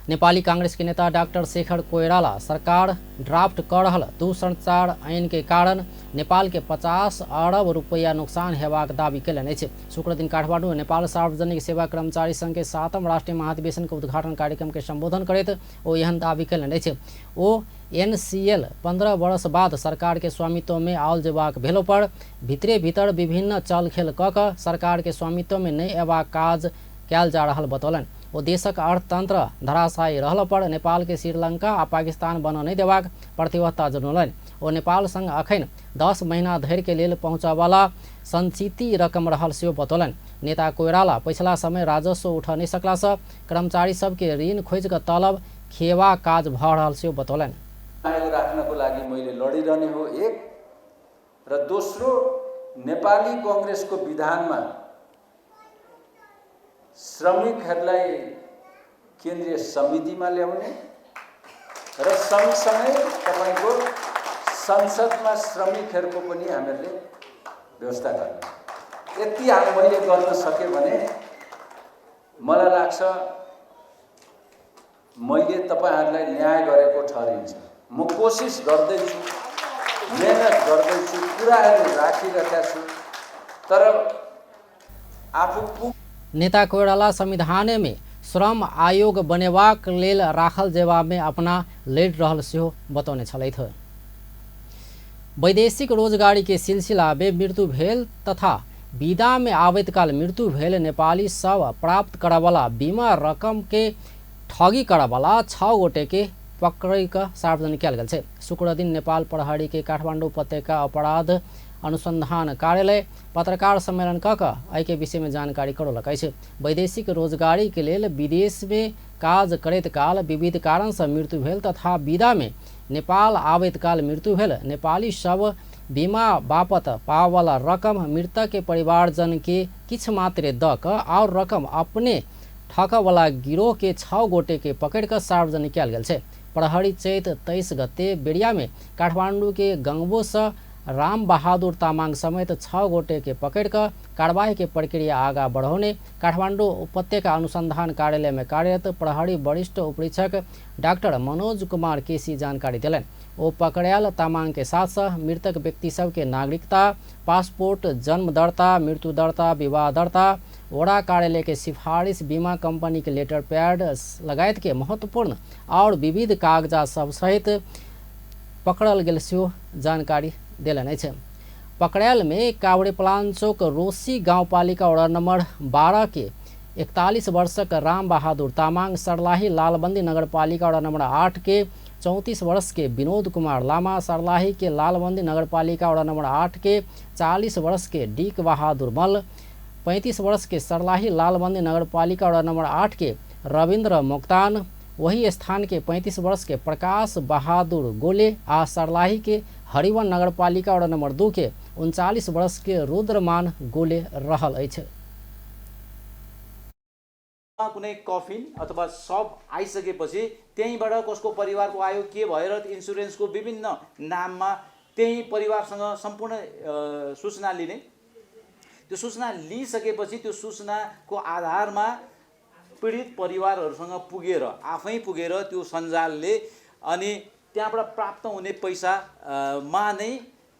Speaker 1: नेपाली कांग्रेस के नेता डाक्टर शेखर कोइराला सरकार ड्राफ्ट कऽ रहल दूरसंचार ऐन के कारण नेपाल के 50 अरब रुपैया नुकसान हेबाक दावी कयलनि अछि। शुक्रदिन काठमांडू में नेपाल सार्वजनिक सेवा कर्मचारी संघ के 7म राष्ट्रीय महाधिवेशन के उद्घाटन कार्यक्रम के संबोधन करैत ओ एहन दावी कयलनि अछि। ओ एनसीएल 15 वर्ष बाद सरकार के स्वामित्व में आओल जेबाक भेलो पर भितरे भीतर विभिन्न चलखेल कऽ कऽ सरकार के स्वामित्व में नहि अयबाक काज कयल जा रहल बतौलनि। ओ देशक अर्थतंत्र धराशायी रहल पर नेपाल के श्रीलंका आ पाकिस्तान बनऽ नहि देबाक प्रतिबद्धता जनौलनि। ओ नेपाल संग अखन 10 महीना धरि के लेल पहुँचऽवला संचित रकम रहल सेहो बतौलनि। नेता कोइराला पछिला समय राजस्व उठऽ नहि सकलासँ कर्मचारी सबके ऋण खोजि कऽ तलब खिएबाक काज भऽ रहल सेहो बतौलनि।
Speaker 20: आयोग राख्नको लागि मैले लडिरहने हो एक, र दोस्रो नेपाली कङ्ग्रेसको विधानमा श्रमिकहरूलाई केन्द्रीय समितिमा ल्याउने र सँगसँगै तपाईँको संसदमा श्रमिकहरूको पनि हामीहरूले व्यवस्था गर्ने। यति मैले गर्न सकेँ भने मलाई लाग्छ मैले तपाईँहरूलाई न्याय गरेको ठहरिन्छ। म कोसिस गर्दैछु, मेहनत गर्दैछु, कुराहरू राखिरहेका छु, तर आफू।
Speaker 1: नेता कोइराला संविधान में श्रम आयोग बनेबाक लेल राखल जेबा में अपना लड़ि रहल सेहो बतौने छलथि। वैदेशिक रोजगारी के सिलसिला में मृत्यु भेल तथा विदा में आबैत काल मृत्यु भेल नेपाली सब प्राप्त करऽवला बीमा रकम के ठगी करऽवला 6 गोटे के पकड़ि कऽ सार्वजनिक कयल गेल छै। शुक्रदिन नेपाल प्रहरी के काठमांडू उपत्यका अपराध अनुसंधान कार्यालय पत्रकार सम्मेलन कऽ कऽ एहिके विषय में जानकारी करौलक अछि। वैदेशिक रोजगारी के लेल विदेश में काज करैत काल विविध कारण से मृत्यु भेल तथा विदा में नेपाल आबैत काल मृत्यु भेल नेपाली सब बीमा बापत पावला रकम मृतक के परिवारजन के किछु मात्रे दऽ कऽ और रकम अपने ठकऽवला गिरोह के 6 गोटे के पकड़ि कऽ सार्वजनिक कयल गेल छै। प्रहरी चैत 23 गते बेरिया में काठमांडू के गंगबो से राम बहादुर तामाङ समेत 6 गोटे के पकड़ कऽ कार्रवाई के प्रक्रिया आगा बढ़ौने काठमांडू उपत्यका अनुसंधान कार्यालय में कार्यरत प्रहरी वरिष्ठ उपरीक्षक डाक्टर मनोज कुमार केसी जानकारी देलनि। ओ पकड़ायल तामाङ के साथ साथ मृतक व्यक्ति सबके नागरिकता, पासपोर्ट, जन्म दर्ता, मृत्यु दर्ता, विवाह दर्ता, वडा कार्यालय के सिफारिश, बीमा कंपनी के लेटर पैड लगायत के महत्वपूर्ण और विविध कागजात सब सहित पकड़ल गेल सेहो जानकारी देलनि अछि। पकड़ायल में काभ्रेपलाञ्चोक रोसी गाउँपालिका वडा नम्बर 12 के 41 वर्षक राम बहादुर तामाङ, सर्लाही लालबन्दी नगरपालिका वडा नम्बर 8 के 34 वर्ष के विनोद कुमार लामा, सर्लाही के लालबन्दी नगरपालिका वडा नम्बर 8 के 40 वर्ष के डीक बहादुर मल्ल, 35 वर्ष के सर्लाही लालबन्दी नगरपालिका वडा नम्बर 8 के रविन्द्र मोक्तान, वही स्थान के 35 वर्ष के प्रकाश बहादुर गोले आ सर्लाही के हरिवन नगरपालिका वडा नम्बर 2 के 39 वर्ष के रुद्रमान गोले रहल अछि।
Speaker 21: कुनै कफिन अथवा शव आइसकेपछि त्यहीँबाट कसको परिवारको आयो के भएर इन्सुरेन्सको विभिन्न नाममा त्यही परिवारसँग सम्पूर्ण सूचना लिने, त्यो सूचना लिइसकेपछि त्यो सूचनाको आधारमा पीडित परिवारहरूसँग पुगेर आफै पुगेर त्यो सञ्जालले अनि त्यहाँबाट प्राप्त हुने पैसा मा नै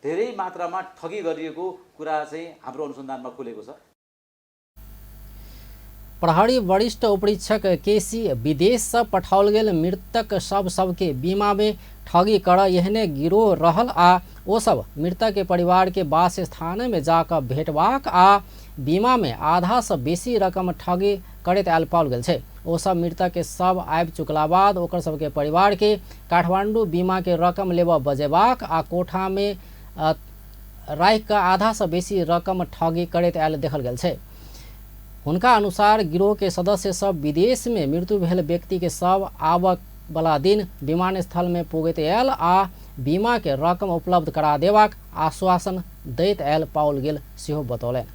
Speaker 21: धेरै मात्रामा ठगी गरिएको कुरा चाहिँ हाम्रो अनुसन्धानमा खुलेको छ।
Speaker 1: प्रहरी वरिष्ठ उपरीक्षक केसी विदेश से पठाओल गेल मृतक सब सबके बीमा में ठगी कर एहने गिरोह रहल आ ओ सब मृतक के परिवार के वास स्थान में जाकर भेटबाक आ बीमा में आधा से बेसी रकम ठगी करैत आयल पाओल गेल छै। ओ सब मृतक के सब आबि चुकला बाद ओकर सबके परिवार के काठमांडू बीमा के रकम लेबऽ बजेबाक आ कोठा में राखि कऽ आधा से बेसी रकम ठगी करैत आयल देखल गेल छै। हुनका अनुसार गिरोह के सदस्य सब विदेश में मृत्यु भेल व्यक्ति के सब आवक वाला दिन विमानस्थल में पुगैत आयल आ बीमा के रकम उपलब्ध करा देबाक आश्वासन दैत आयल पाओल गेल सेहो बतौलनि।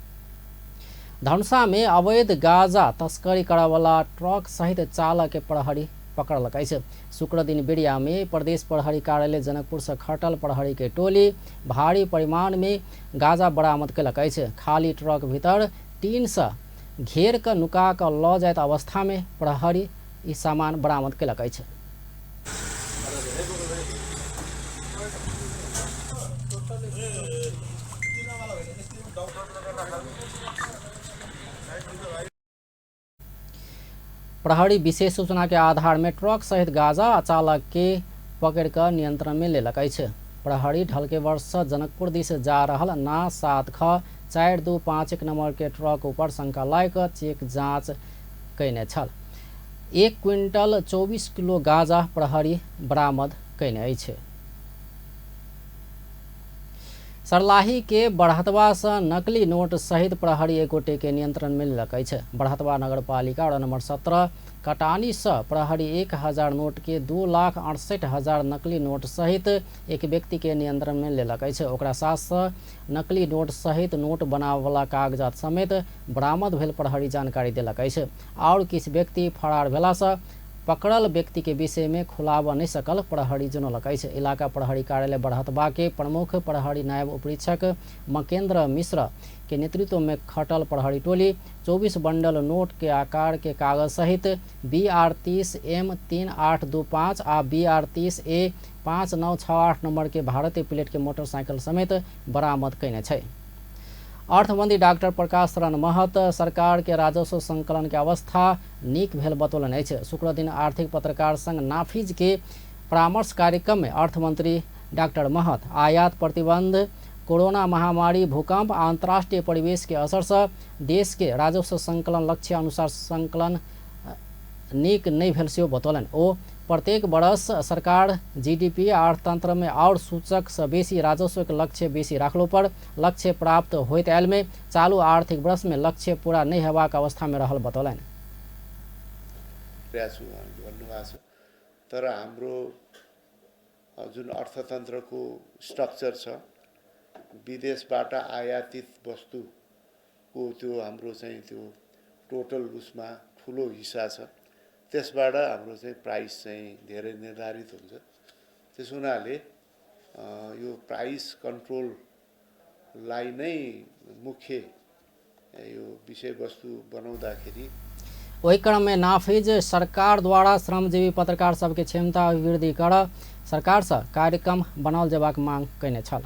Speaker 1: धनुषा में अवैध गांजा तस्करी करऽवला ट्रक सहित चालक के प्रहरी पकड़लक अछि। शुक्र दिन बेरिया में प्रदेश प्रहरी कार्यालय जनकपुर से खटल प्रहरी के टोली भारी परिमाण में गांजा बरामद केलक अछि। खाली ट्रक भीतर टीन से घेर कऽ नुका कऽ लऽ जाइत अवस्था में प्रहरी ई सामान बरामद केलक अछि। प्रहरी विशेष सूचना के आधार में ट्रक सहित गांजा आ चालक के पकड़ कऽ नियंत्रण में लेलक अछि। प्रहरी ढलकेवर से जनकपुर दिस जा रहल ना 7 ख 4 2 5 1 नंबर के ट्रक ऊपर शंका लय कऽ चेक जांच कयने छल। 1 क्विंटल 24 किलो गांजा प्रहरी बरामद कयने अछि। सरलाही के बढ़तवा से नकली नोट सहित प्रहरी एक गोटे के नियंत्रण में लेलक अछि। बढ़तवा नगरपालिका वार्ड नंबर 17 कटानी से प्रहरी 1000 नोट के 2,68,000 नकली नोट सहित एक व्यक्ति के नियंत्रण में लेलक अछि। ओकरा साथ से नकली नोट सहित नोट बनावला कागजात समेत बरामद भेल प्रहरी जानकारी देलक अछि। और किछु व्यक्ति फरार भेला से पकड़ल व्यक्ति के विषय में खुलाबऽ नहीं सकल प्रहरी जनौलक अछि। इलाका प्रहरी कार्यालय बढ़तवा के प्रमुख प्रहरी नायब उपरीक्षक मकेन्द्र मिश्र के नेतृत्व में खटल प्रहरी टोली 24 बंडल नोट के आकार के कागज सहित BR 30 M 3825 आ BR 30 A 5968 number के भारतीय प्लेट के मोटरसाइकिल समेत बरामद कयने छै। अर्थमंत्री डॉक्टर प्रकाश शरण महत सरकार के राजस्व संकलन के अवस्था नीक भेल बतौलनि अछि। शुक्र दिन आर्थिक पत्रकार संघ नाफिज के परामर्श कार्यक्रम में अर्थमंत्री डॉक्टर महत आयात प्रतिबंध, कोरोना महामारी, भूकंप आ अंतर्राष्ट्रीय परिवेश के असर से देश के राजस्व संकलन लक्ष्य अनुसार संकलन नीक नहीं भेल सेहो बतौलनि। ओ प्रत्येक वर्ष सरकार जीडीपी आ अर्थतंत्र में और सूचक से बेसी राजस्व के लक्ष्य बेसी राखलो पर लक्ष्य प्राप्त होइत आयल में चालू आर्थिक वर्ष में लक्ष्य पूरा नहीं हेबाक अवस्था में रहल बतौलनि।
Speaker 2: प्रयास भन्नुभएको छ, तर हाम्रो जुन अर्थतन्त्रको स्ट्रक्चर छ, विदेशबाट आयातित वस्तुको त्यो हाम्रो चाहिँ त्यो टोटल उसमा ठुलो हिस्सा छ, त्यसबाट हाम्रो चाहिँ प्राइस चाहिँ धेरै निर्धारित हुन्छ। त्यस हुनाले यो प्राइस कन्ट्रोललाई नै मुख्य यो विषयवस्तु बनाउँदाखेरि
Speaker 1: ओहि क्रम में नाफिज सरकार द्वारा श्रमजीवी पत्रकार सबके क्षमता अभिवृद्धि कर सरकार से कार्यक्रम बनाओल जेबाक मांग कयने छल।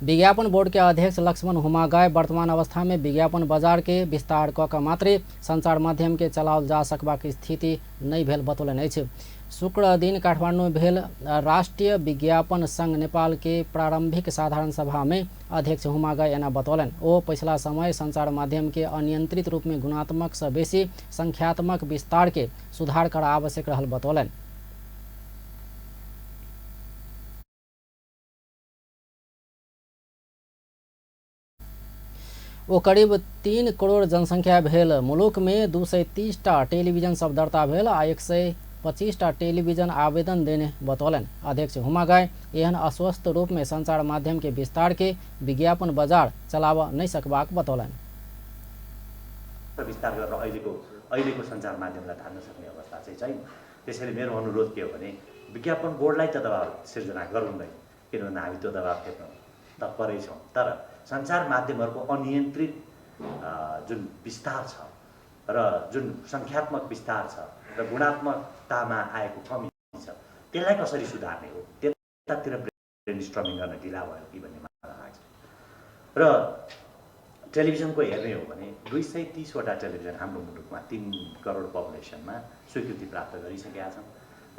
Speaker 1: विज्ञापन बोर्ड के अध्यक्ष लक्ष्मण हुमागाय वर्तमान अवस्था में विज्ञापन बाजार के विस्तार कऽ के मात्रे संचार माध्यम के चलाओल जा सकबाक स्थिति नहीं भेल बतौलनि अछि। शुक्र दिन काठमांडू में भेल राष्ट्रीय विज्ञापन संघ नेपाल के प्रारंभिक साधारण सभा में अध्यक्ष हुमागाय एना बतौलनि। ओ पछिला समय संचार माध्यम के अनियंत्रित रूप में गुणात्मक से बेसी संख्यात्मक विस्तार के सुधार कर आवश्यक रहल बतौलनि। ओ करीब 3 करोड़ जनसंख्या भेल मुलुक में 230 टा टेलीविजन सब दर्ता भेल आ 125 टा टेलीविजन आवेदन देने बतौलनि। अध्यक्ष हुमागाय एहन अस्वस्थ रूप में संचार माध्यम के विस्तार के विज्ञापन बाजार चलाबऽ नहीं सकबाक बतौलनि।
Speaker 22: विस्तार गरेर अहिलेको सञ्चार माध्यमलाई धान्न सक्ने अवस्था चाहिँ छैन। त्यसैले मेरो अनुरोध के हो भने विज्ञापन बोर्डलाई त दबाब सिर्जना गरौँ नै, किन भन्दा हामी त्यो दबाब फेर्न तत्परै छौँ, तर सञ्चार माध्यमहरूको अनियन्त्रित जुन विस्तार छ र जुन सङ्ख्यात्मक विस्तार छ र गुणात्मकतामा आएको कमी छ त्यसलाई कसरी सुधार्ने हो त्यतातिर ब्रेनस्टर्मिङ गर्न ढिला भयो कि भन्ने मलाई लाग्छ। र टेलिभिजनको हेर्ने हो भने 230वटा टेलिभिजन हाम्रो मुलुकमा 3 करोड पपुलेसनमा स्वीकृति प्राप्त गरिसकेका छन्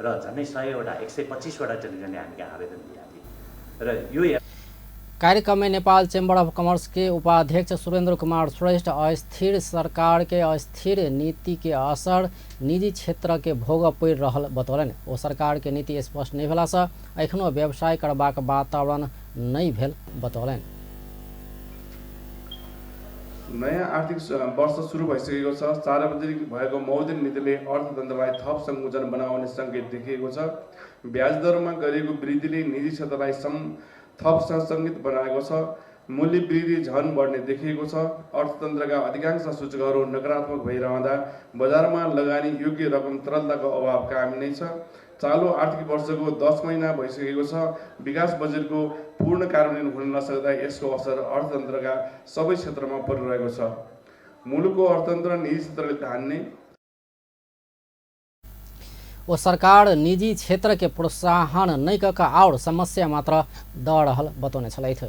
Speaker 22: र झन्डै 100वटा 125वटा टेलिभिजनले हामी कहाँ आवेदन दिएका थिए र यो
Speaker 1: कार्यक्रम में नेपाल चैम्बर ऑफ कॉमर्स के उपाध्यक्ष सुरेंद्र कुमार श्रेष्ठ अस्थिर सरकार के अस्थिर नीति के असर निजी क्षेत्र के भोग पड़ि रहल बतौलनि। ओ सरकार के नीति स्पष्ट नहीं भेला से एखनो व्यवसाय करबाक वातावरण नहीं भेल बतौलनि।
Speaker 3: नयाँ आर्थिक वर्ष सुरु भइसकेको छ। सार्वजनिक भएको मौद्रिक नीतिले अर्थतन्त्रलाई थप सङ्कुचन बनाउने सङ्केत देखिएको छ। ब्याज दरमा गरिएको वृद्धिले निजी क्षेत्रलाई थप सशङ्कित बनाएको छ। मूल्य वृद्धि झन बढ्ने देखिएको छ। अर्थतन्त्रका अधिकांश सूचकहरू नकारात्मक भइरहँदा बजारमा लगानी योग्य रकम तरलताको अभाव कायम नै छ। चालु आर्थिक वर्षको 10 महिना भइसकेको छ। विकास बजेटको पूर्ण कार्यान्वयन हुन नसक्दा यसको असर अर्थतन्त्रका सबै क्षेत्रमा परिरहेको छ। मुलुकको अर्थतन्त्र निजी क्षेत्रले धान्ने
Speaker 1: ओ सरकार निजी क्षेत्र के प्रोत्साहन नहीं कऽ और समस्या मात्र द रहल बतौने छलथि।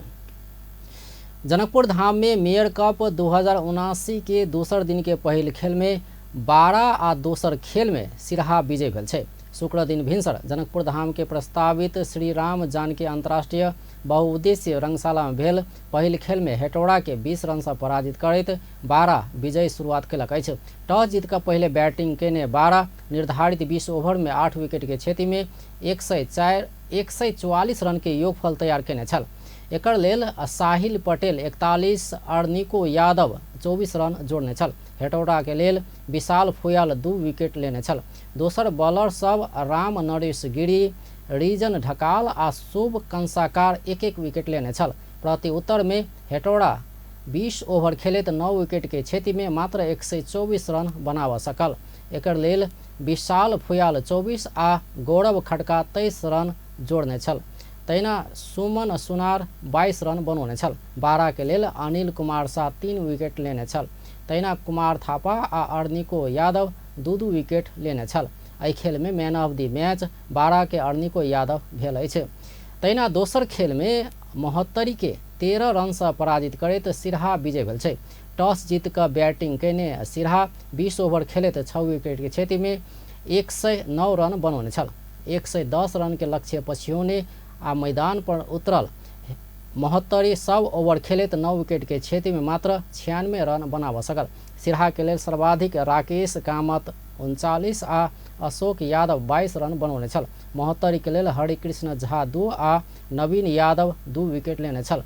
Speaker 1: जनकपुर धाम में मेयर कप 2079 के दोसर दिन के पहिल खेल में 12 आ दोसर खेल में सिरहा विजय भेल छै। शुक्र दिन भिनसर जनकपुर धाम के प्रस्तावित श्री राम जानकी अंतर्राष्ट्रीय बहुउद्देशीय रंगशाला में भेल पहिल खेल में हेटौड़ा के 20 रन से पराजित करैत 12 विजयी शुरुआत केलक अछि। टॉस जीत कऽ पहिले बैटिंग केने 12 निर्धारित 20 ओवर में 8 विकेट के क्षति में 144 रन के योगफल तैयार केने छल। एकर लेल साहिल पटेल 41, अर्निको यादव 24 रन जोड़ने छल। हेटौड़ा के लेल विशाल फुयाल 2 विकेट लेने छल। दोसर बॉलर सब राम नरेश गिरी, रिजन ढकाल आ शुभ कंसाकार 1-1 विकेट लेने छल। प्रति उत्तर में हेटौड़ा 20 ओवर खेलैत 9 विकेट के क्षति में मात्र 124 रन बनाव सकल। एकर लेल विशाल फुयाल 24 आ गौरव खड़का 23 रन जोड़ने छल। तहिना सुमन सुनार 22 रन बनौने छल। 12 के लेल अनिल कुमार शाह 3 विकेट लेने छल। तहिना कुमार थापा आ अर्निको यादव 2-2 विकेट लेने छल। एहि खेल में मैन ऑफ the match 12 के अर्निको यादव भेल अछि। तहिना दोसर खेल में महोत्तरी के 13 रन से पराजित करैत सिरहा विजय भेल छै। टॉस जीत कऽ बैटिंग केने सिरहा 20 ओवर खेलैत 6 विकेट के क्षति में 109 रन बनौने छल। 110 रन के लक्ष्य पछ्यौने आ मैदान पर उतरल महोत्तरी सब ओवर खेलैत 9 विकेट के क्षति में मात्र 96 रन बनाब सकल। सिरहा के लेल सर्वाधिक राकेश कामत 39 आ अशोक यादव 22 रन बनौने छल। महोत्तरी के लेल हरिकृष्ण झा 2 आ नवीन यादव 2 विकेट लेने छल।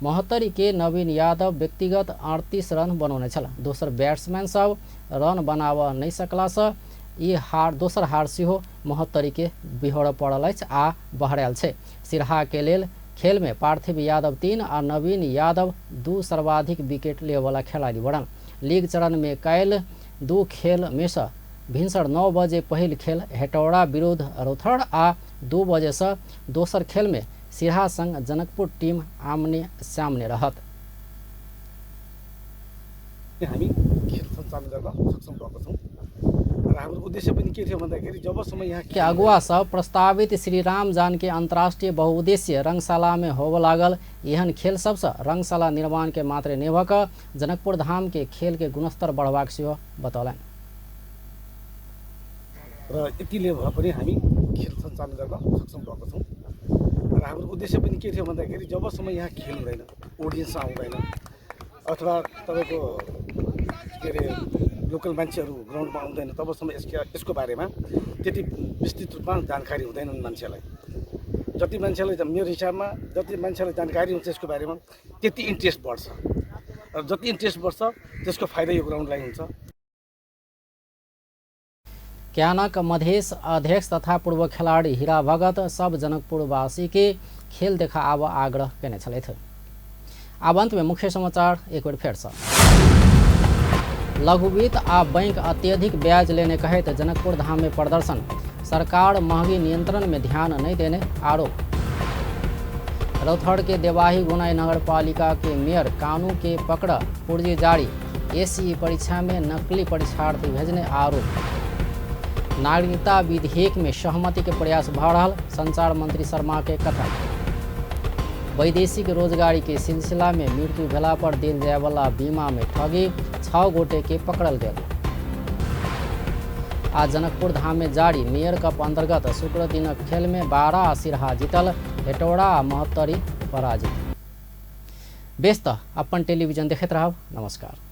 Speaker 1: महोत्तरी के नवीन यादव व्यक्तिगत 38 रन बनौने छल। दोसर बैट्समैन सब रन बनाब नहीं सकला से ई हार दोसर हार सेहो महोत्तरी के बिहोर पड़ल अछि आ बहरायल छै। सिरहा के लेल खेल में पार्थिव यादव 3 आ नवीन यादव 2 सर्वाधिक विकेट लेवला खिलाड़ी बनल। लीग चरण में काल्हि 2 खेल में से भिनसर 9 बजे पहिल खेल हेटौड़ा विरुद्ध रौथर आ 2 बजे से दोसर खेल में सिरहा संग जनकपुर टीम आमने सामने रहत।
Speaker 4: हामी खेल सञ्चालन गर्न सक्षम भएको छौँ र हाम्रो उद्देश्य पनि के थियो भन्दाखेरि जबसम्म यहाँ
Speaker 1: के अगुआ सब प्रस्तावित श्री राम जानकी अंतर्राष्ट्रीय बहुउद्देशीय रंगशाला में होबय लागल एहन खेल सबसँ रंगशाला निर्माण के मात्रे नहि भऽ कऽ जनकपुर धाम के खेल के गुणस्तर बढ़बाक सेहो बतौलनि।
Speaker 4: र यतिले भए पनि हामी खेल सञ्चालन गर्न सक्षम भएको छौँ र हाम्रो उद्देश्य पनि के थियो भन्दाखेरि जबसम्म यहाँ खेल हुँदैन, अडियन्स आउँदैन अथवा तपाईँको के अरे लोकल मान्छेहरू ग्राउन्डमा आउँदैन तबसम्म यसको बारेमा त्यति विस्तृत रूपमा जानकारी हुँदैनन् मान्छेलाई। जति मान्छेलाई मेरो हिसाबमा जति मान्छेलाई जानकारी हुन्छ यसको बारेमा त्यति इन्ट्रेस्ट बढ्छ र जति इन्ट्रेस्ट बढ्छ त्यसको फाइदा यो ग्राउन्डलाई हुन्छ।
Speaker 1: क्यानक मधेश अध्यक्ष तथा पूर्व खेलाड़ी हीरा भगत सब जनकपुरवासी के खेल देखा आब आग्रह केने छलथि। आब अंत में मुख्य समाचार एक बेर फेर से। लघुवित्त आ बैंक अत्यधिक ब्याज लेने कहैत जनकपुर धाम में प्रदर्शन, सरकार महंगी नियंत्रण में ध्यान नहीं देने आरोप। रौथर के देवाही गुनाई नगर पालिका के मेयर कानू के पकड़ पुर्जी जारी, एसईई परीक्षा में नकली परीक्षार्थी भेजने आरोप। नागरिकता विधेयक में सहमति के प्रयास भ रहल, संचार मंत्री शर्मा के कथन। वैदेशिक रोजगारी के सिलसिला में मृत्यु भेला पर देल जायवाला बीमा में ठगी, 6 गोटे के पकड़ल गेल। आज जनकपुर धाम में जारी मेयर कप अंतर्गत शुक्र दिनक खेल में 12 आ सिरहा जीतल, हेटौड़ा आ महोत्तरी पराजित। बेस त अपन टेलीविजन देखैत रहब। नमस्कार।